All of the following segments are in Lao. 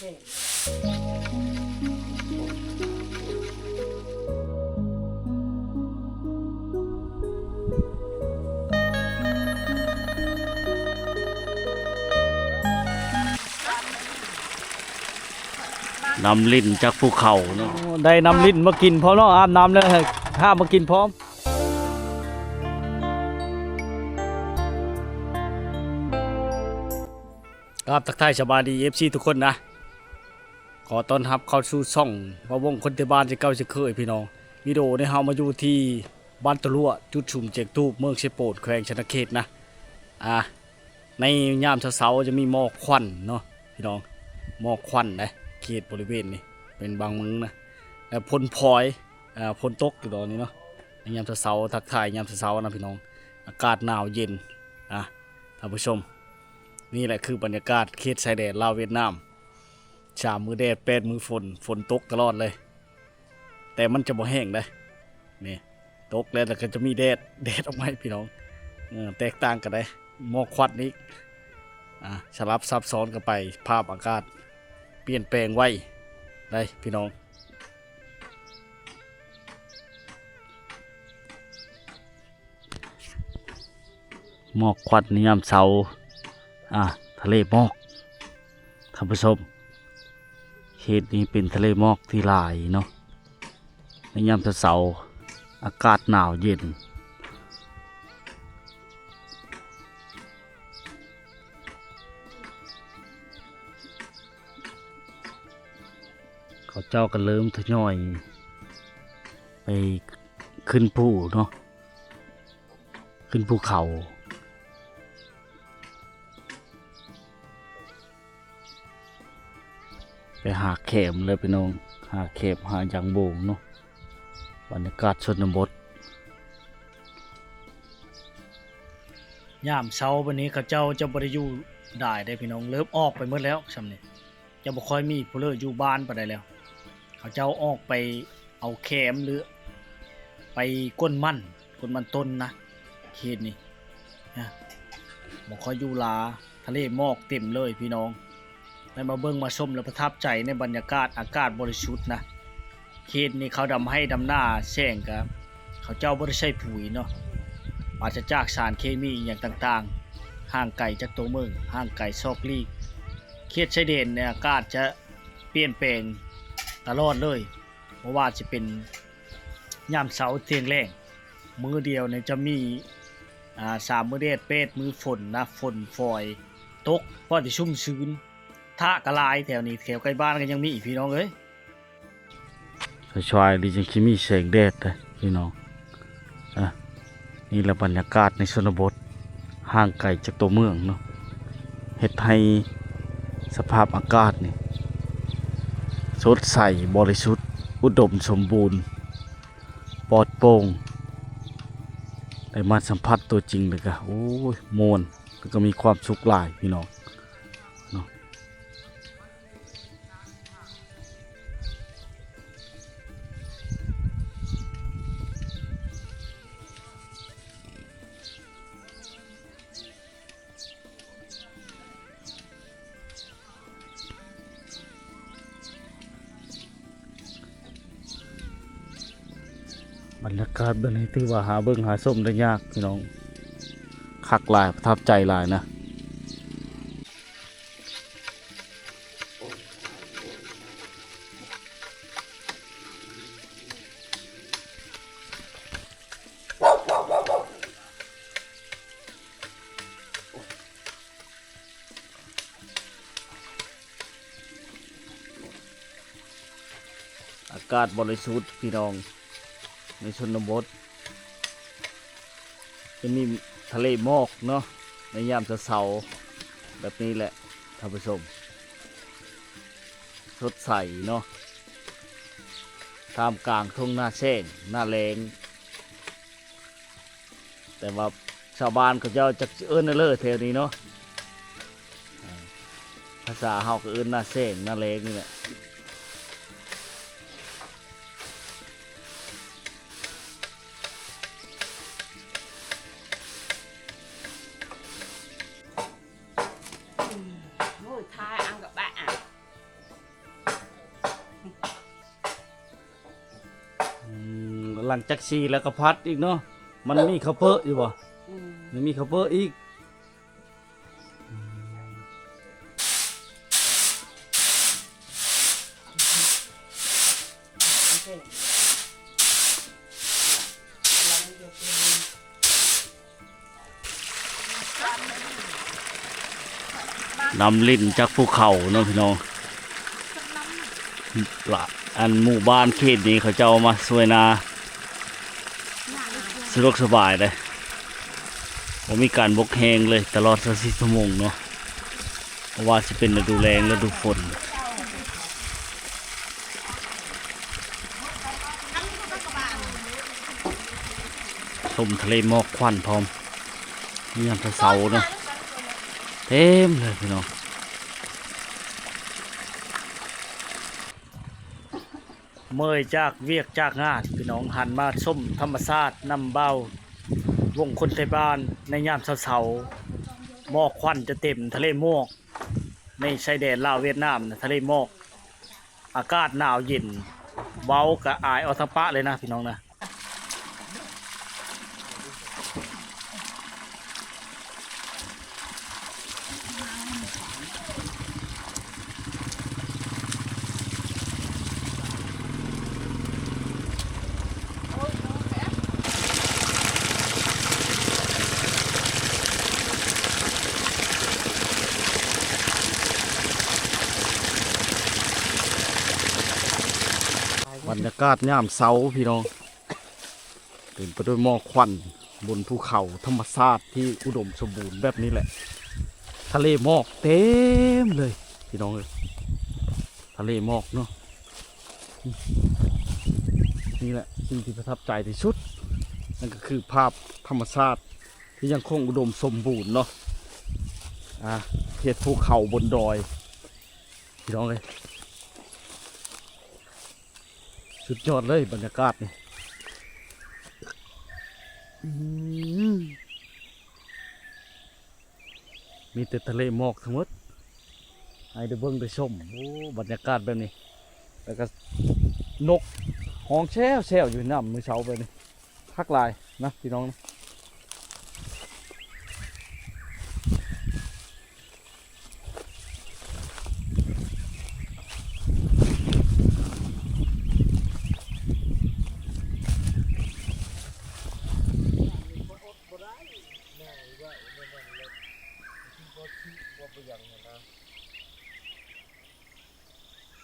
ນ້ຳລິນຈາກພູເຂົາເນາະ ໂອ້ ໄດ້ນ້ຳລິນມາກິນພ້ອມເນາະ ອາບນ້ຳແລ້ວ ຫາມາກິນພ້ອມ. ກາບທັກທາຍສະບາຍດີ ເອັຟຊີ ທຸກຄົນນະ ຂໍຕ້ອນຮັບເຂົ້າສູ່ຊ່ອງບ່າວວົງຄົນໄທບ້ານເຊັ່ນເກົ່າເຊັ່ນເຄີຍພີ່ນ້ອງ. ວິດີໂອນີ້ເຮົາມາຢູ່ທີ່ບ້ານຕະຫຼວ ຈຸດສຸມຈຽງທູບ ເມືອງເຊໂປນ ແຂວງຊະນະເຂດນະ. ອ່າ ໃນຍາມເຊົ້າໆຈະມີໝອກຄວັນເນາະພີ່ນ້ອງ ໝອກຄວັນເດ້ ເຂດບໍລິເວນນີ້ເປັນບາງເມືອງນະ ແລະ ຝົນພອຍ ອ່າ ຝົນຕົກຢູ່ດອກນີ້ເນາະ ໃນຍາມເຊົ້າໆ ທັກທາຍຍາມເຊົ້າໆນະພີ່ນ້ອງ ອາກາດໜາວເຢັນ ອ່າ ທ່ານຜູ້ຊົມ ນີ້ແຫຼະຄືບັນຍາກາດເຂດຊາຍແດນລາວຫວຽດນາມ ສາມມື້ແດດ ແປດມື້ຝົນ ຝົນຕົກຕະຫຼອດເລີຍ ແຕ່ມັນຈະບໍ່ແຫ້ງເດ້ ນີ້ ຕົກແລ້ວ ແລ້ວກໍຈະມີແດດ ແດດອອກມາໃຫ້ພີ່ນ້ອງ ເອີ ແຕກຕ່າງກັນໄດ໋ ໝອກຄວັນອີກ ອ່າ ສະຫຼັບຊັບຊ້ອນກັນໄປ ພາບອາກາດປ່ຽນແປງໄວໄດ໋ພີ່ນ້ອງ. ໝອກຄວັນໃນຍາມເຊົ້າ ອ່າ ທະເລໝອກ ທ່ານຜູ້ຊົມ ເຂດນີ້ເປັນທະເລໝອກທີ່ຫຼາຍເນາະ ໃນຍາມເຊົ້າໆ ອາກາດໜາວເຢັນ. ເຂົາເຈົ້າກໍເລີ່ມທະຍອຍໄປຂຶ້ນພູເນາະ ຂຶ້ນພູເຂົາ ໄປຫາແຂມເລີຍພີ່ນ້ອງ ຫາແຂມ ຫາຢາງໂບງເນາະ ບັນຍາກາດຊົນນະບົດ. ຍາມເຊົ້າບາດນີ້ເຂົາເຈົ້າຈະບໍ່ໄດ້ຢູ່ຫຼາຍເດ້ພີ່ນ້ອງ ເລີ່ມອອກໄປໝົດແລ້ວຊ່ຳນີ້ ຈະບໍ່ຄ່ອຍມີຜູ້ເລີຢູ່ບ້ານປານໃດແລ້ວ ເຂົາເຈົ້າອອກໄປເອົາແຄມ ຫຼື ໄປກົ້ນມັນ ກົ້ນມັນຕົ້ນນະ ເຂດນີ້ນະ ບໍ່ຄ່ອຍຢູ່ຫຼາຍ ທະເລໝອກເຕັມເລີຍພີ່ນ້ອງ. ໄດ້ມາເບິ່ງມາຊົມ ແລະ ປະທັບໃຈໃນບັນຍາກາດ ອາກາດບໍລິສຸດນະ. ເຂດນີ້ເຂົາດຳໄຮ່ດຳນາແຊງກະ ເຂົາເຈົ້າບໍ່ໄດ້ໃສ່ປຸ໋ຍເນາະ ປາສະຈາກສານເຄມີອີ່ຫຍັງຕ່າງໆ ຫ່າງໄກຈາກຕົວເມືອງ ຫ່າງໄກຊອກຫຼີກ. ເຂດຊາຍແດນນີ້ອາກາດຈະປ່ຽນແປງຕະຫຼອດເລີຍ ບໍ່ວ່າຈະເປັນຍາມເຊົ້າທ່ຽງແລງ ມື້ດຽວນີ້ຈະມີ ອ່າ ສາມມື້ແດດ ແປດມື້ຝົນນະ ຝົນຝອຍຕົກ ພໍທີ່ຊຸ່ມຊື່ນ. ທະກະຫຼາຍແຖວນີ້ ແຖວໃກ້ບ້ານກໍຍັງມີ ພີ່ນ້ອງເອີຍ. ສວາຍໆ ນີ້ຈັ່ງຊິມີແສງແດດເດ້ພີ່ນ້ອງ. ອ່າ ນີ້ແຫຼະບັນຍາກາດໃນຊົນນະບົດ ຫ່າງໄກຈາກຕົວເມືອງເນາະ ເຮັດໃຫ້ສະພາບອາກາດນີ້ສົດໃສ ບໍລິສຸດ ອຸດົມສົມບູນ ປອດໂປ່ງ. ໄດ້ມາສຳຜັດຕົວຈິງແລ້ວກະ ໂອ້ຍ ມ່ວນ ແລ້ວກໍມີຄວາມສຸກຫຼາຍພີ່ນ້ອງເນາະ. ບັນຍາກາດແບບນີ້ຖືວ່າຫາເບິ່ງຫາຊົມໄດ້ຍາກພີ່ນ້ອງ ຄັກຫຼາຍ ປະທັບໃຈຫຼາຍນະ. ອາກາດບໍລິສຸດພີ່ນ້ອງ ໃນຊົນນະບົດ ຈະມີທະເລໝອກເນາະ ໃນຍາມເຊົ້າໆ ແບບນີ້ແຫຼະທ່ານຜູ້ຊົມ ສົດໃສເນາະ ທ່າມກາງທົ່ງນາແຊງ ນາແລ້ງ. ແຕ່ວ່າຊາວບ້ານເຂົາເຈົ້າຈັກຊິເອີ້ນແນວໃດແຖວນີ້ເນາະ ອ່າ ພາສາເຮົາກໍເອີ້ນນາແຊງ ນາແລ້ງນີ້ແຫຼະ. ໂອ້ຍ ຖ່າຍອັງກະບະອະ. ຫຼັງຈາກສີແລ້ວກໍຜັດອີກເນາະ. ມັນມີເຂົ້າເປິ້ຍຢູ່ບໍ່? ອືມ ມັນມີເຂົ້າເປິ້ຍອີກ. ນ້ຳລິນຈາກພູເຂົາເນາະພີ່ນ້ອງ. ລະ ອັນໝູ່ບ້ານເຂດນີ້ເຂົາເຈົ້າມາຊ່ວຍນາ ສະດວກສະບາຍເດ້ ບໍ່ມີການບົກແຫ້ງເລີຍ ຕະຫຼອດຊາວສີ່ຊົ່ວໂມງເນາະ. ບໍ່ວ່າຊິເປັນລະດູແລ້ງ ລະດູຝົນ. ຊົມທະເລໝອກຄວັນພ້ອມ ຍາມເຊົ້າໆເນາະ ເຕັມເລີຍພີ່ນ້ອງ. ເມື່ອຍຈາກວຽກຈາກງານ ພີ່ນ້ອງຫັນມາຊົມທຳມະຊາດນຳບ່າວວົງຄົນໄທບ້ານໃນຍາມເຊົ້າໆ. ໝອກຄວັນຈະເຕັມທະເລໝອກ ໃນຊາຍແດນລາວຫວຽດນາມນະ ທະເລໝອກ ອາກາດໜາວເຢັນ ເວົ້າກະອາຍອອກທາງປາກເລີຍນະ ພີ່ນ້ອງນະ. ບັນຍາກາດຍາມເຊົ້າພີ່ນ້ອງ ເຕັມໄປດ້ວຍໝອກຄວັນ ບົນພູເຂົາທຳມະຊາດທີ່ອຸດົມສົມບູນແບບນີ້ແຫຼະ. ທະເລໝອກເຕັມເລີຍພີ່ນ້ອງເອີຍ ທະເລໝອກເນາະ. ນີ້ແຫຼະສິ່ງທີ່ປະທັບໃຈທີ່ສຸດ ນັ້ນກໍຄືພາບທຳມະຊາດທີ່ຍັງຄົງອຸດົມສົມບູນເນາະ. ອາ ເຂດພູເຂົາບົນດອຍ ພີ່ນ້ອງເອີຍ ສຸດຍອດເລີຍບັນຍາກາດນີ້. ອືມ ມີແຕ່ທະເລໝອກທັງໝົດ ໃຫ້ໄດ້ເບິ່ງໄດ້ຊົມ. ໂອ້ ບັນຍາກາດແບບນີ້ ແລ້ວກໍນົກຮ້ອງແຊວໆຢູ່ນຳມື້ເຊົ້າແບບນີ້ ຄັກຫຼາຍນະພີ່ນ້ອງນະ.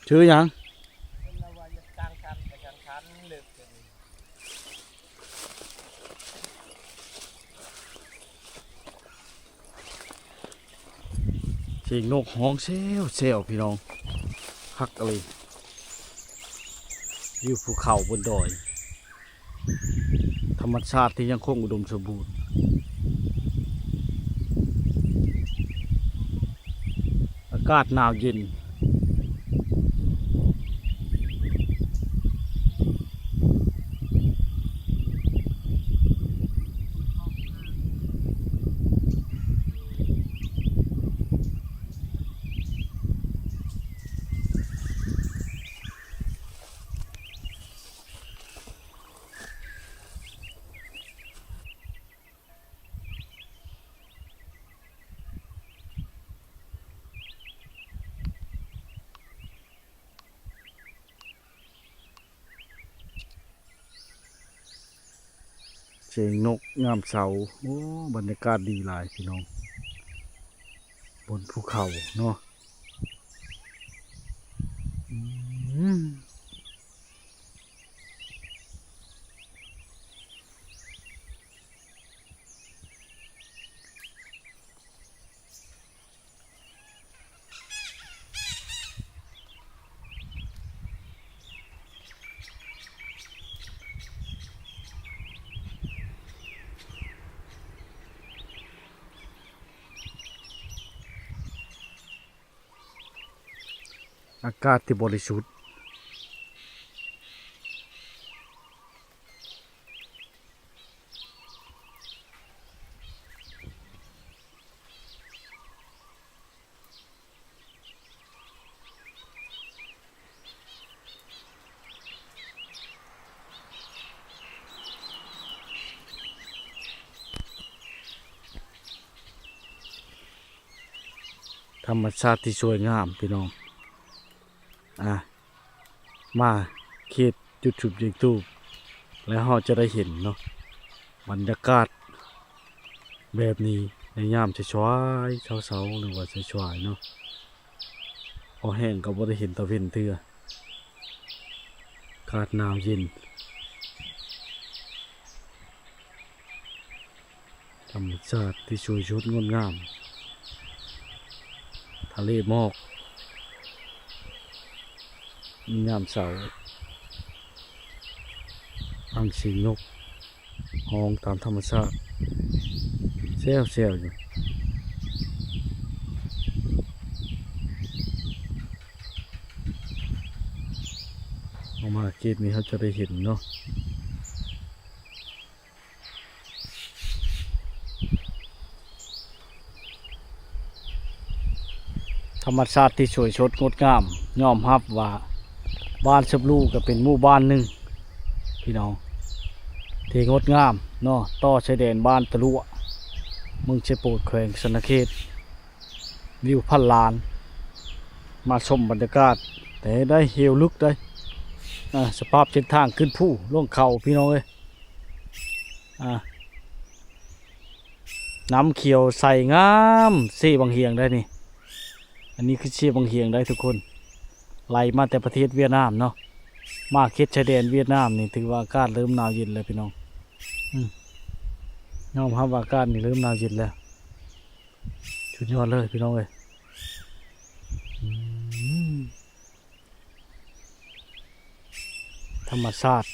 ຊື່ຫຍັງ? ສຽງນົກຮ້ອງແຊວໆ ພີ່ນ້ອງ ຄັກອີ່ຫຼີ. ຢູ່ພູເຂົາບົນດອຍ ທຳມະຊາດທີ່ຍັງຄົງອຸດົມສົມບູນ ອາກາດໜາວເຢັນ. ສຽງນົກຍາມເຊົ້າ. ໂອ້ ບັນຍາກາດດີຫຼາຍພີ່ນ້ອງ ບົນພູເຂົາເນາະ. ອືມ. ອາກາດທີ່ບໍລິສຸດ. ອ ທຳມະຊາດທີ່ສວຍງາມພີ່ນ້ອງ ອ່າ ມາເຂດຈຸດຊຸມເຈຍງຕູບ ແລ້ວເຮົາຈະໄດ້ເຫັນເນາະ ບັນຍາກາດແບບນີ້ໃນຍາມສາຍໆ ເຊົ້າໆ ຫຼືວ່າສາຍໆເນາະ ພໍແຮງກໍບໍ່ໄດ້ເຫັນຕາເວັນເທື່ອ ອາກາດໜາວເຢັນ ທຳມະຊາດທີ່ສວຍສົດງົດງາມ ທະເລໝອກ ຍາມເຊົ້າ ຟັງສຽງນົກຮ້ອງຕາມທຳມະຊາດ ແຊວໆຢູ່ ເຮົາມາເຂດນີ້ເຮົາຈະໄດ້ເຫັນເນາະ. ທຳມະຊາດທີ່ສວຍສົດງົດງາມ ຍອມຮັບວ່າບ້ານສົບລູກໍເປັນໝູ່ບ້ານໜຶ່ງພີ່ນ້ອງ ທີ່ງົດງາມເນາະ ຕໍ່ຊາຍແດນບ້ານຕະຫຼວະ ເມືອງເຊໂປນ ແຂວງສະຫວັນນະເຂດ ວິວພັນລ້ານ ມາຊົມບັນຍາກາດ ແຕ່ໄດ້ເຫວເລິກໄດ໋ ສະພາບເສັ້ນທາງຂຶ້ນພູລົງເຂົາພີ່ນ້ອງເອີຍ. ອ່າ ນ້ຳຂຽວໃສງາມ ເຊບັງຫຽງໄດ໋ນີ້ ອັນນີ້ຄືເຊບັງຫຽງໄດ໋ທຸກຄົນ ໄຫຼມາແຕ່ປະເທດຫວຽດນາມເນາະ ມາເຂດຊາຍແດນຫວຽດນາມນີ້ ຖືວ່າອາກາດເລີ່ມໜາວເຢັນແລ້ວພີ່ນ້ອງ ອືມ ຍອມຮັບວ່າອາກາດນີ້ເລີ່ມໜາວເຢັນແລ້ວ ສຸດຍອດເລີຍພີ່ນ້ອງເອີຍ ອືມ. ທຳມະຊາດ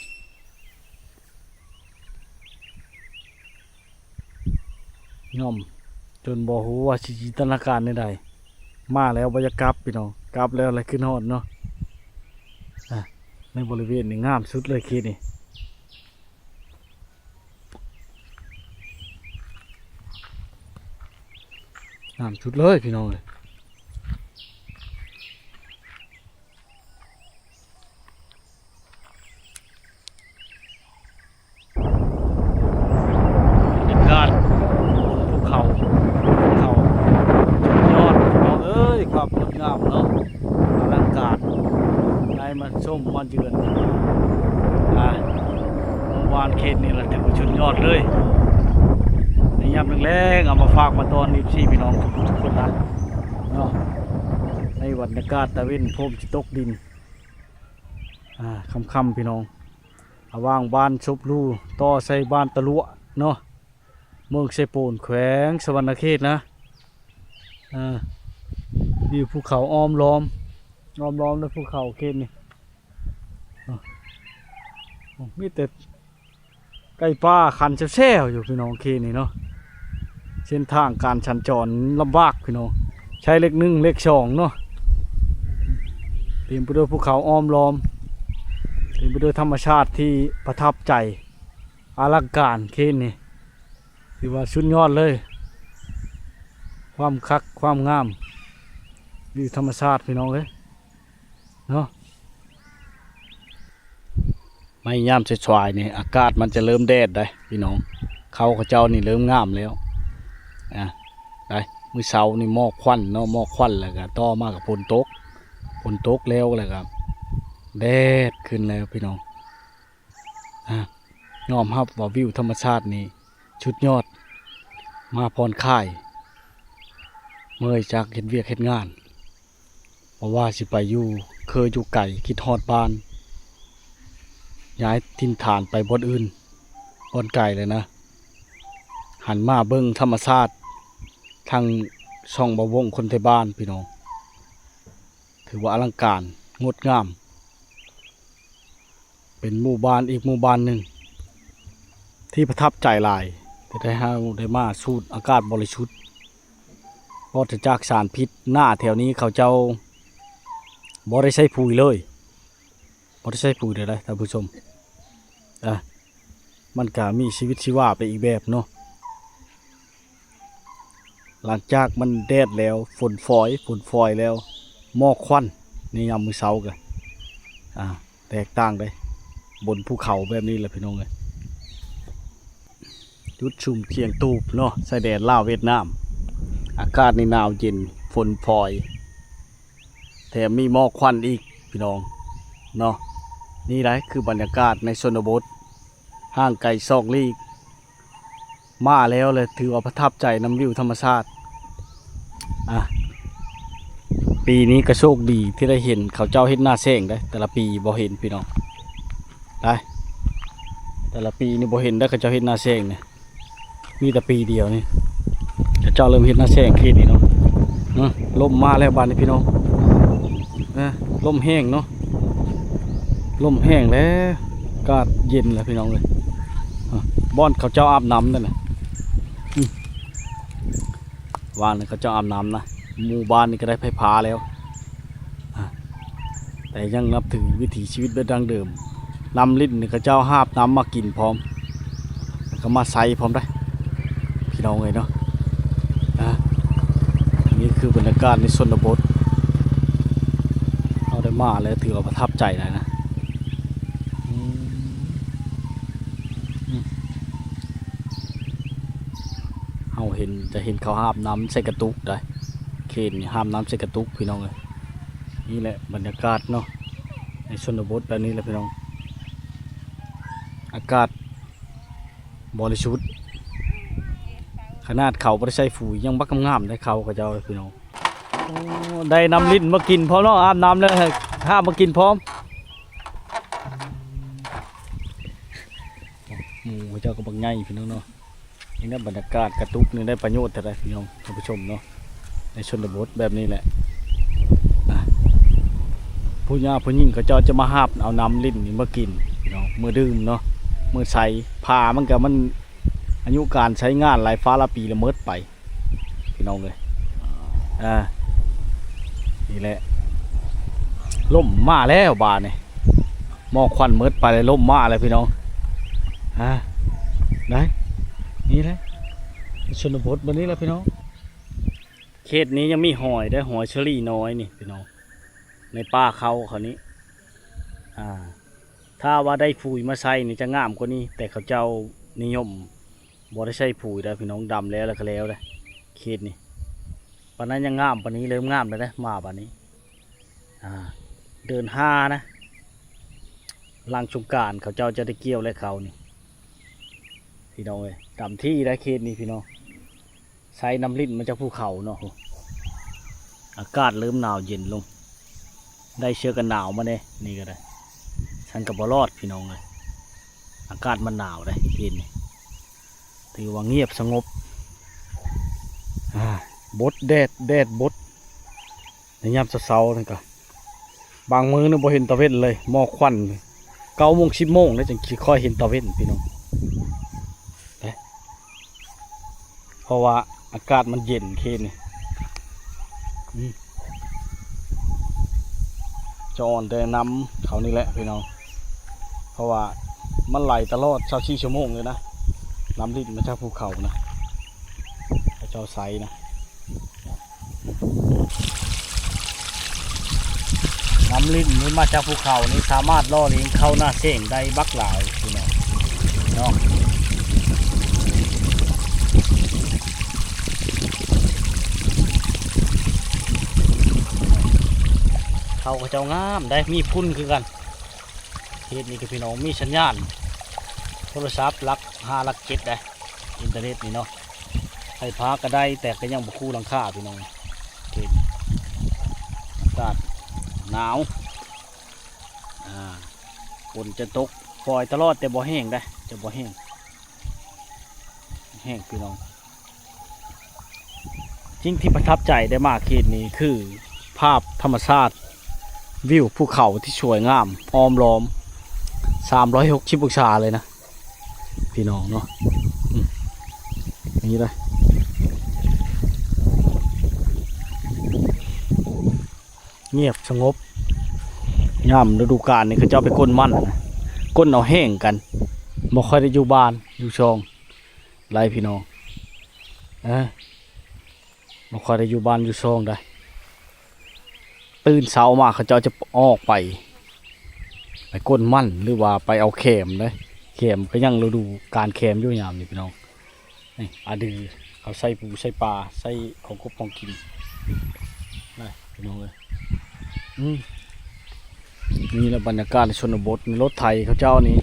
ຍອມຈົນບໍ່ຮູ້ວ່າຊິຈິນຕະນາການແນວໃດ ມາແລ້ວບໍ່ຢາກກັບພີ່ນ້ອງ ກັບແລ້ວລະຄຶດຮອດເນາະ ອ່າ ໃນບໍລິເວນນີ້ງາມສຸດເລີຍເຂດນີ້. ງາມສຸດເລີຍພີ່ນ້ອງເອີຍ ບັນຍາກາດພູເຂົາ ພູເຂົາສຸດຍອດພີ່ນ້ອງເອີຍ ຄວາມງົດງາມເນາະ ອະລັງການ ໃນ ມາຊົມມາເຢືອນ ອ່າ ໝູ່ບ້ານເຂດນີ້ລະຖືວ່າສຸດຍອດເລີຍ ໃນຍາມແລງໆ ເອົາມາຝາກມາຕ້ອນ ເອັຟຊີ ພີ່ນ້ອງທຸກໆຄົນນະເນາະ ໃນບັນຍາກາດຕາເວັນພົມຊິຕົກດິນ ອ່າ ຄ່ຳໆ ພີ່ນ້ອງ ລະຫວ່າງບ້ານສົບລູຕໍ່ໃສ່ບ້ານຕະຫຼວະເນາະ ເມືອງເຊໂປນ ແຂວງສະຫວັນນະເຂດນະ ອ່າ ມີພູເຂົາອ້ອມລ້ອມ ອ້ອມລ້ອມດ້ວຍພູເຂົາເຂດນີ້ ໂອ້ ມີແຕ່ໄກ່ປ່າຂັນແຊວໆຢູ່ພີ່ນ້ອງ ເຂດນີ້ເນາະ ເສັ້ນທາງການສັນຈອນລຳບາກພີ່ນ້ອງ ໃຊ້ເລກໜຶ່ງເລກສອງເນາະ ເຕັມໄປດ້ວຍພູເຂົາອ້ອມລ້ອມ ເຕັມໄປດ້ວຍທຳມະຊາດທີ່ປະທັບໃຈ ອະລັງການເຂດນີ້ ຖືວ່າສຸດຍອດເລີຍ ຄວາມຄັກຄວາມງາມ ວິວທຳມະຊາດພີ່ນ້ອງເອີຍ ເນາະ ໃນຍາມສາຍໆນີ້ ອາກາດມັນຈະເລີ່ມແດດໄດ໋ພີ່ນ້ອງ ເຂົ້າເຂົາເຈົ້ານີ້ເລີ່ມງາມແລ້ວ ອ່າ ໄດ໋ ມື້ເຊົ້ານີ້ໝອກຄວັນເນາະ ໝອກຄວັນ ແລ້ວກະຕໍ່ມາກະຝົນຕົກ ຝົນຕົກແລ້ວ ແລ້ວກະແດດຂຶ້ນແລ້ວພີ່ນ້ອງ ອ່າ ຍອມຮັບວ່າວິວທຳມະຊາດນີ້ສຸດຍອດ ມາຜ່ອນຄາຍ ເມື່ອຍຈາກເຮັດວຽກເຮັດງານ ບໍ່ວ່າຊິໄປຢູ່ ເຄີຍຢູ່ໄກ ຄິດຮອດບ້ານ ຍ້າຍຖິ່ນຖານໄປບ່ອນອື່ນ ບ່ອນໄກແລ້ວນະ ຫັນມາເບິ່ງທຳມະຊາດ ທາງຊ່ອງບ່າວວົງຄົນໄທບ້ານ ພີ່ນ້ອງ ຖືວ່າອະລັງການງົດງາມ ເປັນໝູ່ບ້ານອີກໝູ່ບ້ານໜຶ່ງ ທີ່ປະທັບໃຈຫຼາຍ ທີ່ໄດ້ເຮົາໄດ້ມາສູດອາກາດບໍລິສຸດ ປາສະຈາກສານພິດ ໜ້າແຖວນີ້ເຂົາເຈົ້າບໍ່ໄດ້ໃຊ້ປຸຍເລີຍ ບໍ່ໄດ້ໃຊ້ປຸຍເລີຍນະທ່ານຜູ້ຊົມ ອ່າ ມັນກະມີຊີວິດຊີວາໄປອີກແບບເນາະ ຫຼັງຈາກມັນແດດແລ້ວ ຝົນຝອຍ ຝົນຝອຍແລ້ວ ໝອກຄວັນໃນຍາມມື້ເຊົ້າກະ ອ່າ ແຕກຕ່າງເດ້ ບົນພູເຂົາແບບນີ້ແຫຼະພີ່ນ້ອງເອີຍ ຈຸດຊຸມຈຽງຕູບເນາະ ຊາຍແດນລາວຫວຽດນາມ ອາກາດນີ້ໜາວເຢັນ ຝ ປົນຝອຍ ແຖມມີໝອກຄວັນອີກພີ່ນ້ອງເນາະ. ນີ້ໄດ໋ຄືບັນຍາກາດໃນຊົນນະບົດ ຫ່າງໄກສອກຫຼີກ ມາແລ້ວແຫຼະ ຖືວ່າປະທັບໃຈນຳວິວທຳມະຊາດ. ອ່າ ປີນີ້ກໍໂຊກດີທີ່ໄດ້ເຫັນເຂົາເຈົ້າເຮັດນາແຊງເດ້ ແຕ່ລະປີບໍ່ເຫັນພີ່ນ້ອງ ໄດ້ ແຕ່ລະປີນີ້ບໍ່ເຫັນເດ້ ເຂົາເຈົ້າເຮັດນາແຊງນີ້ ມີແຕ່ປີດຽວນີ້ ເຂົາເຈົ້າເລີ່ມເຮັດນາແຊງເຂດນີ້ເນາະ. ເອີ ລົມມາແລ້ວບາດນີ້ພີ່ນ້ອງ ເອີ ລົມແຮງເນາະ ລົມແຮງແລ້ວ ອາກາດເຢັນແລ້ວພີ່ນ້ອງເອີຍ. ອາ ບ່ອນເຂົາເຈົ້າອາບນ້ຳນັ້ນນະ ອືມ ວາງນີ້ເຂົາເຈົ້າອາບນ້ຳນະ ໝູ່ບ້ານນີ້ກໍໄດ້ໄຟຟ້າແລ້ວ ອາ ແຕ່ຍັງນັບຖືວິຖີຊີວິດແບບດັ້ງເດີມ. ນ້ຳລິ້ນນີ້ເຂົາເຈົ້າຫາບນ້ຳມາກິນພ້ອມ ແລ້ວກໍມາໃຊ້ພ້ອມໄດ໋ ພີ່ນ້ອງເອີຍເນາະ. ອາ ນີ້ຄືບັນຍາກາດໃນຊົນນະບົດ ເຮົາໄດ້ມາແລ້ວຖືວ່າປະທັບໃຈຫຼາຍນະ. ອືມ ອືມ ເຮົາເຫັນ ຈະເຫັນເຂົາຫາບນ້ຳໃສ່ກະຕຸກໄດ໋ ເຂດນີ້ຫາບນ້ຳໃສ່ກະຕຸກພີ່ນ້ອງເອີຍ. ນີ້ແຫຼະບັນຍາກາດເນາະ ໃນຊົນນະບົດແບບນີ້ແຫຼະພີ່ນ້ອງ ອາກາດບໍລິສຸດ ຂະໜາດເຂົາບໍ່ໄດ້ໃສ່ຝຸ່ນຍັງບັກງາມໆໄດ໋ ເຂົາເຂົາເຈົ້າພີ່ນ້ອງ. ໂອ້ ໄດ້ນ້ຳລິ້ນມາກິນພ້ອມເນາະ ອາບນ້ຳແລ້ວຫາບມາກິນພ້ອມ. ໝູ່ເຂົາເຈົ້າກໍບັກໃຫຍ່ພີ່ນ້ອງເນາະ. ນີ້ນະ ບັນຍາກາດກະຕຸກນີ້ໄດ້ປະໂຫຍດເທົ່າໃດພີ່ນ້ອງທ່ານຜູ້ຊົມເນາະ ໃນຊົນນະບົດແບບນີ້ແຫຼະ. ອາ ຜູ້ຍາຜູ້ຍິງເຂົາເຈົ້າຈະມາຫາບເອົານ້ຳລິ້ນນີ້ມາກິນພີ່ນ້ອງ ມື້ດື່ມເນາະ ມື້ໃຊ້ ຜ້າມັນກໍ ມັນອາຍຸການໃຊ້ງານຫຼາຍຟ້າຫຼາຍປີລະໝົດໄປ ພີ່ນ້ອງເອີຍ. ອ່າ ນີ້ແຫຼະ ລົມມາແລ້ວບາດນີ້ ໝອກຄວັນໝົດໄປແລ້ວ ລົມມາແລ້ວພີ່ນ້ອງ. ອ່າ ໄດ້ ນີ້ແຫຼະ ຊົນນະບົດບາດນີ້ແຫຼະພີ່ນ້ອງ. ເຂດນີ້ຍັງມີຫອຍເດ້ ຫອຍສາລີນ້ອຍນີ້ພີ່ນ້ອງ ໃນປ່າເຂົາເຂົານີ້. ອ່າ ຖ້າວ່າໄດ້ຝຸ່ນມາໃສ່ນີ້ຈະງາມກວ່ານີ້ ແຕ່ເຂົາເຈົ້ານິຍົມ ບໍ່ໄດ້ໃສ່ຝຸ່ນໄດ໋ພີ່ນ້ອງ ດຳແລ້ວ ແລ້ວກໍແລ້ວເດ້ ເຂດນີ້. ປານນັ້ນຍັງງາມປານນີ້ ເລີ່ມງາມແລ້ວເດ້ ມາບາດນີ້. ອ່າ ເດືອນຫ້ານະ ຫຼັງສົງການເຂົາເຈົ້າຈະໄດ້ກ່ຽວແລ້ວເຂົານີ້ ພີ່ນ້ອງເອີຍ. ດຳທີ່ໄດ້ເຂດນີ້ພີ່ນ້ອງ ໃຊ້ນ້ຳລິ້ນມາຈາກພູເຂົາເນາະ. ອາກາດເລີ່ມໜາວເຢັນລົງ ໄດ້ເສື້ອກັນໜາວມາແດ່ ນີ້ກໍໄດ້ ຊັ້ນກໍບໍ່ລອດພີ່ນ້ອງເອີຍ. ອາກາດມັນໜາວເດ້ ເຫັນນີ້ ຖືວ່າງຽບສະຫງົບ. ອ່າ ບົດແດດ ແດດບົດ ໃນຍາມເຊົ້າໆນັ້ນກໍ ບາງມື້ນີ້ບໍ່ເຫັນຕາເວັນເລີຍ ໝອກຄວັນ ເກົ້າໂມງ ສິບໂມງແລ້ວຈຶ່ງຊິຄ່ອຍເຫັນຕາເວັນພີ່ນ້ອງ. ເພາະວ່າອາກາດມັນເຢັນເຂດນີ້ ອືມ ຈະອ່ອນແຕ່ນ້ຳເຂົານີ້ແຫຼະພີ່ນ້ອງ ເພາະວ່າມັນໄຫຼຕະຫຼອດຊາວສີ່ຊົ່ວໂມງເລີຍນະ ນ້ຳລິ້ນມາຈາກພູເຂົານະ ເຂົາເຈົ້າໃຊ້ນະ. ນ້ຳລິ້ນນີ້ມາຈາກພູເຂົານີ້ ສາມາດຫຼໍ່ລ້ຽງເຂົ້ານາແຊງໄດ້ບັກຫຼາຍພີ່ນ້ອງເນາະ. ເຂົ້າເຂົາເຈົ້າງາມໄດ໋ ມີຝຸ່ນຄືກັນ. ເຂດນີ້ກໍພີ່ນ້ອງ ມີສັນຍານໂທລະສັບຫຼັກຫ້າຫຼັກເຈັດໄດ໋ ອິນເຕີເນັດນີ້ເນາະ ໄຟຟ້າກໍໄດ້ ແຕ່ກໍຍັງບໍ່ຄູ່ຫຼັງຄາພີ່ນ້ອງ. ເຂດນີ້ອາກາດໜາວ ອ່າ ຝົນຈະຕົກ ຝອຍຕະຫຼອດ ແຕ່ບໍ່ແຫ້ງໄດ໋ ຈະບໍ່ແຫ້ງ ແຫ້ງພີ່ນ້ອງ. ສິ່ງທີ່ປະທັບໃຈໄດ້ມາເຂດນີ້ຄືພາບທຳມະຊາດ ວິວພູເຂົາທີ່ສວຍງາມອ້ອມລ້ອມສາມຮ້ອຍຫົກສິບອົງສາເລີຍນະ ພີ່ນ້ອງເນາະ. ອືມ ນີ້ເດ້ ງຽບສະຫງົບ. ຍາມລະດູການນີ້ເຂົາເຈົ້າໄປກົ້ນມັນນະ ກົ້ນເອົາແຫ້ງກັນ ບໍ່ຄ່ອຍໄດ້ຢູ່ບ້ານຢູ່ຊ່ອງໄດ໋ພີ່ນ້ອງ ເອີ ບໍ່ຄ່ອຍໄດ້ຢູ່ບ້ານຢູ່ຊ່ອງໃດ໋. ຕື່ນເຊົ້າມາເຂົາເຈົ້າຈະອອກໄປ ໄປກົ້ນມັນ ຫຼືວ່າໄປເອົາແຄມເດ້ ແຄມກໍຍັງລະດູການແຄມຢູ່ຍາມນີ້ພີ່ນ້ອງ. ນີ້ອາດື ເຂົາໃສ່ປູໃສ່ປາ ໃສ່ຂອງກົບຂອງກິນ ໄປພີ່ນ້ອງເອີຍ ອືມ ນີ້ລະບັນຍາກາດໃນຊົນນະບົດ ໃນລົດໄຖເຂົາເຈົ້ານີ້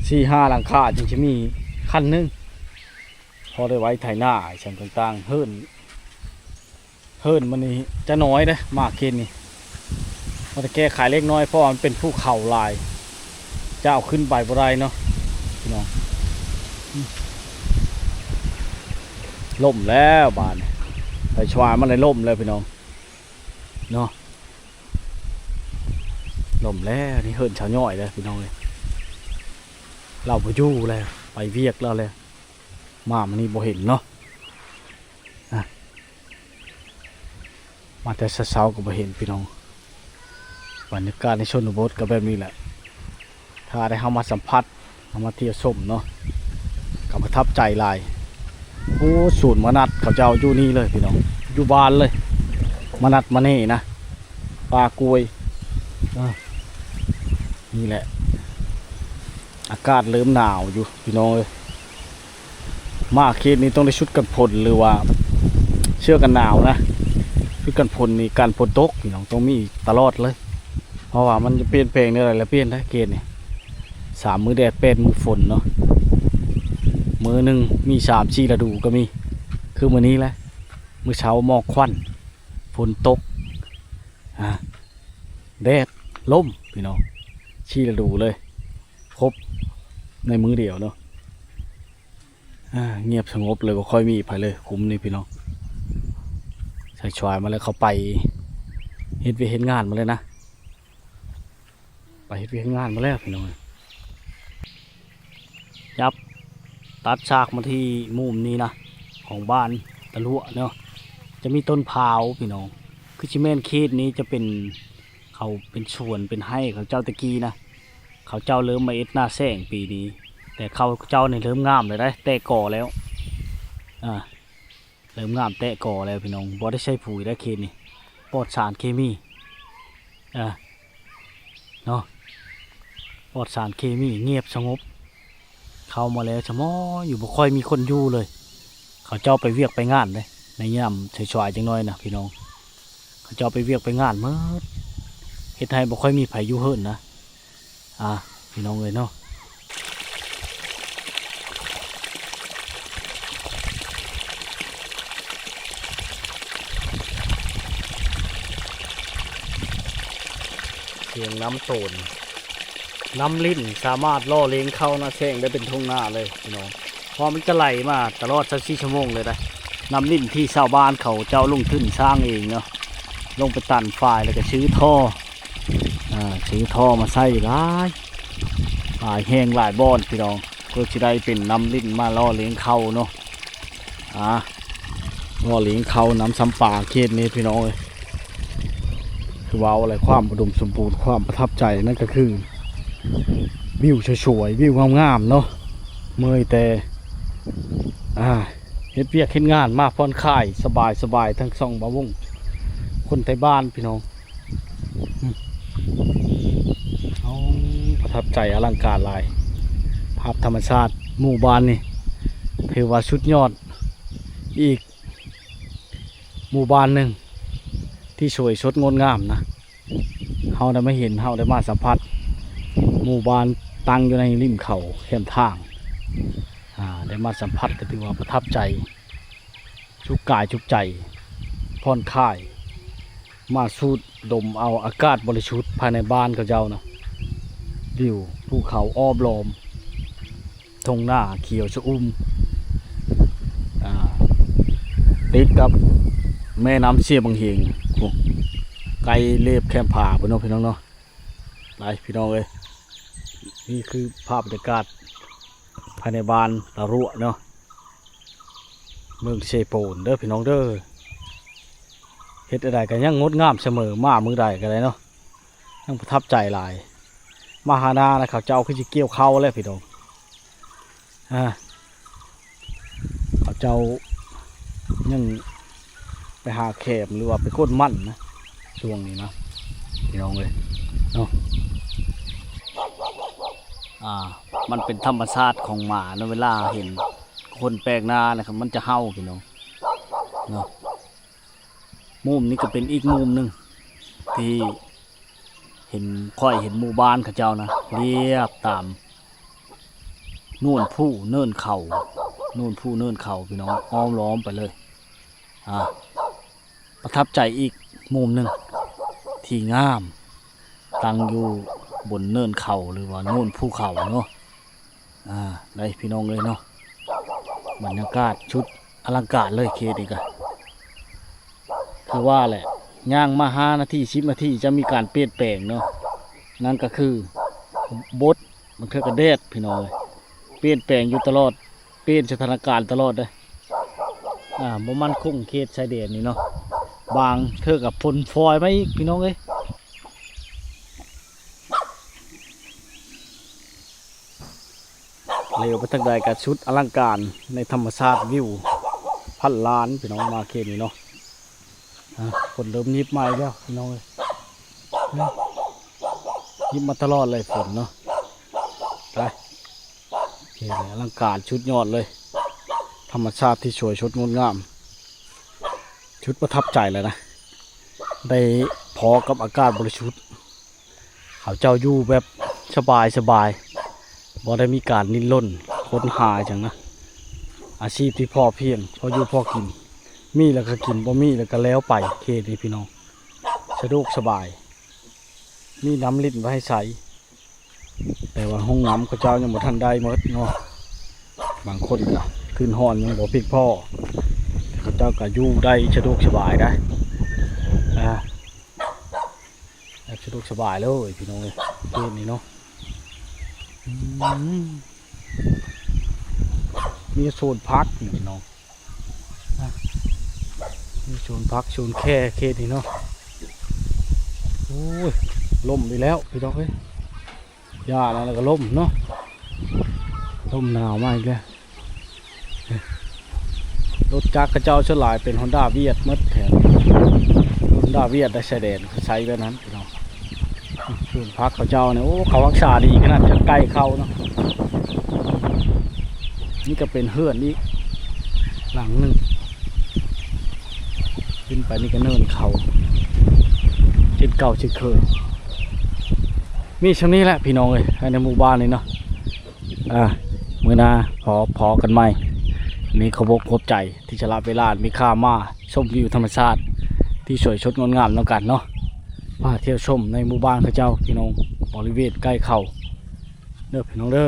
ສີ່ຫ້າຫຼັງຄາຈຶ່ງຊິມີຄັນໜຶ່ງ ພໍໄດ້ໄວ້ໄຖນາ ອີ່ຫຍັງຕ່າງໆ ເຮີ້ນ ເຮີ້ນມັນນີ້ຈະໜ້ອຍເດ້ ໝາກເຂດນີ້ ມັນຈະແກ້ໄຂເລັກນ້ອຍ ເພາະວ່າມັນເປັນພູເຂົາຫຼາຍ ຈະເອົາຂຶ້ນໄປບໍ່ໄດ້ເນາະພີ່ນ້ອງ ອືມ ລົ້ມແລ້ວບາດນີ້ ໄປຊວາຍມັນໄດ້ລົ້ມແລ້ວພີ່ນ້ອງເນາະ ລົ້ມແລ້ວ ນີ້ເຮືອນຊາວຍ້ອຍເດ້ພີ່ນ້ອງເອີຍ ລາວບໍ່ຢູ່ແລ້ວ ໄປວຽກລາວແລ້ວ ມາມື້ນີ້ບໍ່ເຫັນເນາະ ອະ ມາແຕ່ເຊົ້າໆກໍບໍ່ເຫັນພີ່ນ້ອງ ບັນຍາກາດໃນຊົນນະບົດກໍແບບນີ້ແຫຼະ ຖ້າໄດ້ເຮົາມາສຳຜັດ ເຮົາມາທ່ຽວຊົມເນາະ ກໍປະທັບໃຈຫຼາຍ ໂອ້ ສູນມານັດເຂົາເຈົ້າຢູ່ນີ້ເລີຍພີ່ນ້ອງ ຢູ່ບ້ານເລີຍ ມານັດມາເນນະ ປ່າກ້ວຍ ເອີ ນີ້ແຫຼະ ອາກາດເລີ່ມໜາວຢູ່ພີ່ນ້ອງເອີຍ ມາເຂດນີ້ຕ້ອງໄດ້ຊຸດກັນຝົນ ຫຼືວ່າເສື້ອກັນໜາວນະ ຊຸດກັນຝົນນີ້ກັນຝົນຕົກພີ່ນ້ອງ ຕ້ອງມີຕະຫຼອດເລີຍ ເພາະວ່າມັນຈະປ່ຽນແປງແນວໃດລະປ່ຽນໄດ໋ເຂດນີ້ ສາມມື້ແດດ ແປດມື້ຝົນເນາະ ມື້ໜຶ່ງມີສາມສີ່ລະດູກໍມີ ຄືມື້ນີ້ແຫຼະ ມື້ເຊົ້າໝອກຄວັນ ຝົນຕົກ ອາ ແດດ ລົມ ພີ່ນ້ອງ ສີ່ລະດູເລີຍ ຄົບໃນມື້ດຽວເນາະ ອາ ງຽບສະຫງົບເລີຍ ບໍ່ຄ່ອຍມີໃຜເລີຍ ຄຸ້ມນີ້ພີ່ນ້ອງ ສາຍຊວາຍມາແລ້ວ ເຂົາໄປເຮັດວຽກເຮັດງານມາແລ້ວນະ ໄປເຮັດວຽກເຮັດງານມາແລ້ວພີ່ນ້ອງ ຈັບຕັດສາກມາທີ່ມຸມນີ້ນະ ຂອງບ້ານຕະຫຼວະເນາະ ຈະມີຕົ້ນພາວພີ່ນ້ອງ ຄືຊິແມ່ນເຂດນີ້ຈະເປັນ ເຂົາເປັນສວນເປັນໄຮ່ເຂົາເຈົ້າແຕ່ກີ້ນະ ເຂົາເຈົ້າເລີ່ມມາເຮັດນາແຊງປີນີ້ ແຕ່ເຂົາເຈົ້ານີ້ເລີ່ມງາມແລ້ວໄດ໋ ແຕກກໍແລ້ວ ອາ ເລີ່ມງາມແຕກກໍແລ້ວພີ່ນ້ອງ ບໍ່ໄດ້ໃສ່ປຸຍແລ້ວເຂດນີ້ ປອດສານເຄມີ ເອີ ເນາະ ປອດສານເຄມີ ງຽບສະຫງົບ ເຂົ້າມາແລ້ວຊະໝໍຢູ່ ບໍ່ຄ່ອຍມີຄົນຢູ່ເລີຍ ເຂົາເຈົ້າໄປວຽກໄປງານເດ້ ໃນຍາມສາຍໆ ຈັກໜ້ອຍນະພີ່ນ້ອງ ເຂົາເຈົ້າໄປວຽກໄປງານໝົດ ເຮັດໃຫ້ບໍ່ຄ່ອຍມີໃຜຢູ່ເຮືອນນະ ອ່າ ພີ່ນ້ອງເອີຍເນາະ ສຽງນ້ຳໂຕນ ນ້ຳລິນສາມາດຫຼໍ່ເລງເຂົ້ານາແຊງໄດ້ເປັນທົ່ງນາເລີຍພີ່ນ້ອງ ເພາະມັນຈະໄຫຼມາຕະຫຼອດຊາວສີ່ຊົ່ວໂມງເລີຍໄດ໋ ນ້ຳລິນທີ່ຊາວບ້ານເຂົາເຈົ້າລົງທຶນສ້າງເອງເນາະ ລົງໄປຕັນຝາຍ ແລ້ວກໍຊື້ທໍ່ ອ່າ ຊື້ທໍ່ມາໃສ່ຫຼາຍ ຫຼາຍແຫ່ງຫຼາຍບ່ອນພີ່ນ້ອງ ເພື່ອຊິໄດ້ເປັນນ້ຳລິນມາຫຼໍ່ເລງເຂົ້າເນາະ ອ່າ ຫຼໍ່ເລງເຂົ້ານຳຊຳປາເຂດນີ້ພີ່ນ້ອງເອີຍ ຄືເວົ້າແຫຼະ ຄວາມອຸດົມສົມບູນ ຄວາມປະທັບໃຈນັ້ນກໍຄື ວິວສວຍໆ ວິວງາມໆ ເນາະ ເມື່ອຍແຕ່ ອ່າ ເຮັດວຽກເຮັດງານມາຜ່ອນຄາຍສະບາຍໆ ທັງຊ່ອງບ່າວວົງ ຄົນໄທບ້ານພີ່ນ້ອງ ອືມ ເອົາ ປະທັບໃຈອະລັງການຫຼາຍ ພາບທຳມະຊາດໝູ່ບ້ານນີ້ ຖືວ່າສຸດຍອດອີກ ໝູ່ບ້ານໜຶ່ງທີ່ສວຍສົດງົດງາມນະ ເຮົາໄດ້ມາເຫັນ ເຮົາໄດ້ມາສຳຜັດ ໝູ່ບ້ານຕັ້ງຢູ່ໃນລິ້ມເຂົາແຄມທາງ ອ່າ ໄດ້ມາສຳຜັດກໍຖືວ່າປະທັບໃຈ ສຸກກາຍສຸກໃຈ ຜ່ອນຄາຍ ມາສູດດົມເອົາອາກາດບໍລິສຸດພາຍໃນບ້ານເຂົາເຈົ້ານະ ວິວພູເຂົາອ້ອມລ້ອມ ທົ່ງນາຂຽວຊະອຸ່ມ ອ່າ ຕິດກັບແມ່ນ້ຳເຊບັ້ງເຮງ ໂອ້ ໄກເລບແຄມຜາພຸ້ນເນາະ ພີ່ນ້ອງເນາະ ໄປພີ່ນ້ອງເອີຍ ນີ້ຄືພາບບັນຍາກາດພາຍໃນບ້ານຕາຣວະເນາະ ເມືອງເຊໂປນເດີພີ່ນ້ອງເດີ ເຮັດໃດກໍຍັງງົດງາມສະເໝີ ມາມື້ໃດກໍໄດ້ເນາະ ຍັງປະທັບໃຈຫຼາຍ ມາຫານານະ ເຂົາເຈົ້າຄືຊິກ່ຽວເຂົ້າແລ້ວພີ່ນ້ອງ ອ່າ ເຂົາເຈົ້າຍັງໄປຫາແຄມ ຫຼືວ່າໄປກົນມັນນະ ຊ່ວງນີ້ນະ ພີ່ນ້ອງເອີຍເນາະ ອ່າ ມັນເປັນທຳມະຊາດຂອງໝາເນາະ ເວລາເຫັນຄົນແປກໜ້ານະ ມັນຈະເຫົ່າພີ່ນ້ອງເນາະ. ມຸມນີ້ກໍເປັນອີກມຸມໜຶ່ງທີ່ເຫັນ ຂ້ອຍເຫັນໝູ່ບ້ານເຂົາເຈົ້ານະ ລຽບຕາມໂນນພູເນີນເຂົາ ໂນນພູເນີນເຂົາ ພີ່ນ້ອງ ອ້ອມລ້ອມໄປເລີຍ. ອ່າ ປະທັບໃຈອີກມຸມໜຶ່ງທີ່ງາມ ຕັ້ງຢູ່ບົນເນີນເຂົາ ຫຼືວ່າໂນນພູເຂົາເນາະ. ອ່າ ໄດ້ພີ່ນ້ອງເອີຍເນາະ ບັນຍາກາດຊຸດອະລັງການເລີຍ ເຂດນີ້ກະ ຄືວ່າແຫຼະ ຍ່າງມາຫ້ານາທີ ສິບນາທີ ຈະມີການປ່ຽນແປງເນາະ. ນັ້ນກະຄືບົດ ບາງເທື່ອກະແດດ ພີ່ນ້ອງເອີຍ ປ່ຽນແປງຢູ່ຕະຫຼອດ ປ່ຽນສະຖານະການຕະຫຼອດເດ້. ອ່າ ບໍ່ໝັ້ນຄົງເຂດຊາຍແດນນີ້ເນາະ ບາງເທື່ອກະຝົນຝອຍມາອີກ ພີ່ນ້ອງເອີຍ. ເລວໄປທາງໃດກະຊຸດອະລັງການໃນທຳມະຊາດ ວິວພັນລ້ານ ພີ່ນ້ອງ ມາເຂດນີ້ເນາະ. ອ່າ ຝົນເລີ່ມຍິບມາອີກແລ້ວ ພີ່ນ້ອງເອີຍ ຍິບມາຕະຫຼອດເລີຍຝົນເນາະ. ໄປ ເຂດນີ້ອະລັງການສຸດຍອດເລີຍ ທຳມະຊາດທີ່ສວຍສົດງົດງາມ ຈຸດປະທັບໃຈເລີຍນະ ໄດ້ພໍ້ກັບອາກາດບໍລິສຸດ. ເຂົາເຈົ້າຢູ່ແບບສະບາຍໆ ບໍ່ໄດ້ມີການດີ້ນລົນຄົ້ນຫາຫຍັງນະ ອາຊີບທີ່ພໍພຽງ ພໍຢູ່ພໍກິນ ມີແລ້ວກະກິນ ບໍ່ມີແລ້ວກະແລ້ວໄປ. ເຂດນີ້ພີ່ນ້ອງ ສະດວກສະບາຍ ມີນ້ຳລິນໄວ້ໃຫ້ໃຊ້ ແຕ່ວ່າຫ້ອງນ້ຳເຂົາເຈົ້າຍັງບໍ່ທັນໄດ້ໝົດເນາະ ບາງຄົນກະຄືນຮອນຍັງບໍ່ພຽງພໍ ເຂົາເຈົ້າກະຢູ່ໄດ້ສະດວກສະບາຍໄດ໋ ອ່າ ແບບສະດວກສະບາຍເລີຍພີ່ນ້ອງເອີຍ ເຂດນີ້ເນາະ. ອືມ ມີໂຊນຜັກນີ້ພີ່ນ້ອງ ອ່າ ມີໂຊນຜັກໂຊນແຄເຂດນີ້ເນາະ. ໂອ້ຍ ລົມອີກແລ້ວພີ່ນ້ອງເອີຍ ຢ່າແລ້ວ ແລ້ວກະລົມເນາະ ລົມໜາວມາອີກແລ້ວ. ລົດຈັກເຂົາເຈົ້າສ່ວນຫຼາຍເປັນຮອນດ້າວຽດໝົດແຖວນີ້ ຮອນດ້າວຽດໄດ້ ຊາຍແດນເຂົາໃຊ້ແບບນັ້ນພີ່ນ້ອງ. ສວນຜັກເຂົາເຈົ້ານີ້ ໂອ້ ເຂົາຮັກສາດີຂະໜາດ ຈະໃກ້ເຂົ້າເນາະ. ນີ້ກະເປັນເຮືອນອີກຫຼັງໜຶ່ງ ຂຶ້ນໄປນີ້ກະເນີນເຂົາ ເຊັ່ນເກົ່າເຊັ່ນເຄີຍ. ມີຊ່ຳນີ້ແຫຼະພີ່ນ້ອງເອີຍ ໃນໝູ່ບ້ານນີ້ເນາະ. ອ່າ ມື້ໜ້າພໍ ພໍ້ກັນໃໝ່. ນີ້ຂອບອົກຂອບໃຈທີ່ສະຫຼະເວລາອັນມີຄ່າມາຊົມວິວທຳມະຊາດທີ່ສວຍສົດງົດງາມນຳກັນເນາະ ພາທ່ຽວຊົມໃນໝູ່ບ້ານເຂົາເຈົ້າ ພີ່ນ້ອງ ບໍລິເວນໃກ້ເຂົາເດີ ພີ່ນ້ອງເດີ.